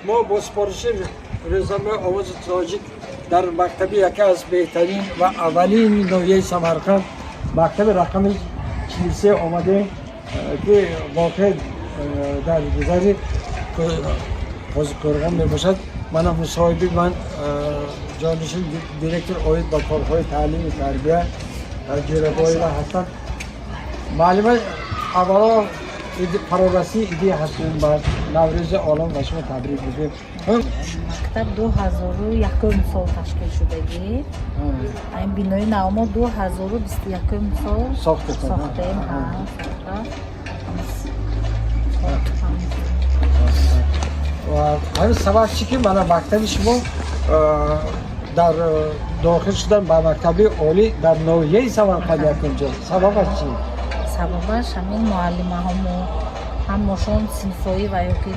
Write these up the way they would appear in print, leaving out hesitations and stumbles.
Мо бо супориши рӯзномаи Овози Тоҷик дар мактаби яке аз беҳтарин ва аввалин ноҳияи Самарқанд, мактаби рақами 43 омадем, ки воқеъ дар гузари Қозиқӯрғон мебошад. Мана мусоҳиби ман ҷонишин директор оид ба корҳои таълиму тарбия Ҷӯрабоева ҳастанд. Муаллима, аввало фарорасии иди ҳаштуми март, Наврӯзи олам ба шумо табрик мегӯем. Мактаб 2001 сол ташкил шудагӣ. Ин бинои навмо 2021 сол сохтетон? Сохтем. Ва ҳамин сабаб чӣ, ки мана мактаби шумо дар дохил шудан ба мактаби олӣ дар ноҳияи Самарқанд якумҷо, сабабаш чӣ? Сабабаш ҳамин муаллимаҳомо ҳамошон синфоӣ ва ё ки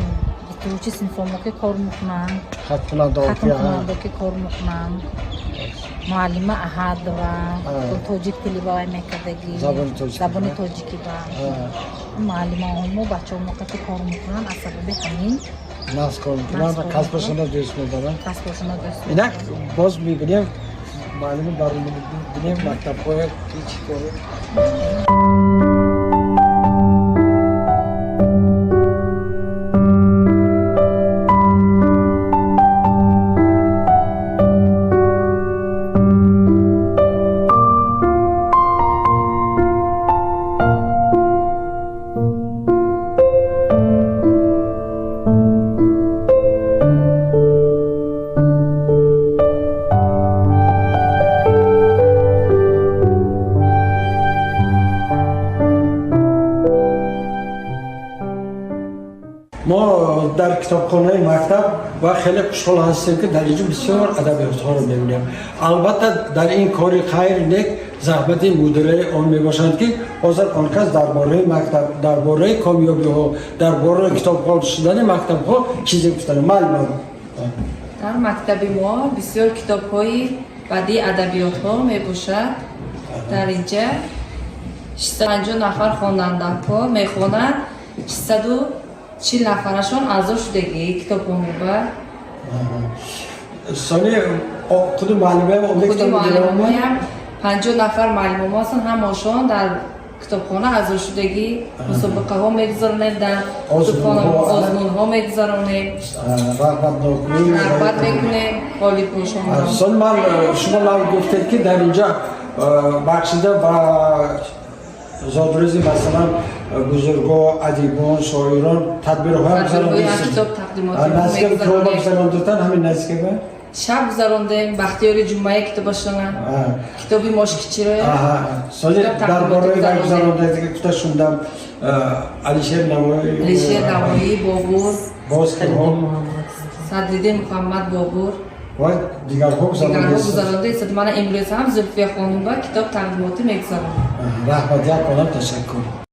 битуручи синфомо ки кор мекунанд. Хатмкунандо ки кор мекунанд. Муаллима Аҳадова тоҷик тили ба вай мекардагӣ, забони тоҷикӣ ба муаллимаҳомо бачаҳомо қати кор мекунанд, аз сабаби ҳамин. Нағз кор мекунанд ва касбашонро дӯст медоранд. Касбашонро дӯст. Инак боз мебинем, муаллими барои бинем мактабҳое ки чӣ кор. Мо дар китобхонаи мактаб ва хеле хушҳол ҳастем, ки дар инҷо бисёр адабиётҳоро мебинем. Албатта, дар ин кори хайр нек заҳмати мудираи он мебошанд, ки ҳозир он кас дар бораи мактаб, дар бораи комёбиҳо, дар бораи китобхон шудани мактабҳо чизе гуфтанд. Маълум. Дар мактаби мо бисёр китобҳои бадии адабиётҳо мебошад. Дар инҷа 650 нафар хонандаҳо мехонанд, 640 нафарашон аъзо шудагӣ китобхонаба. Сони худи муаллимаам? Худи муаллимоям, 50 нафар муаллимомо ҳастанд, ҳамашон дар китобхона аъзо шудагӣ. Мусобиқаҳо мегузаронем, дар китобхона озмунҳо мегузаронем, рағбат мекунем ғолиббошонро. Сони ман шумо нав гуфтед, ки дар инҷа бахшида ба зодрӯзи, масалан, бузурго, адибон, шоирон тадбирҳоям. Гузарондатан ҳамин наздикаба? Шаб гузарондем Бахтиёри Ҷумъаи китобашона, китоби Мошкичиро. Сони дар бораи вай гузаронда гуфта шундам, Алишер Навоӣ. Алишер Навоӣ, Бобур. Боз киҳо? Садриддин Муҳаммад Бобур. Ва дигарҳо. Гузаронда. Мана имрӯз ҳам Зулфия хонумба китоб тақдимотӣ мегузаронем. Раҳмат, як олам ташаккур.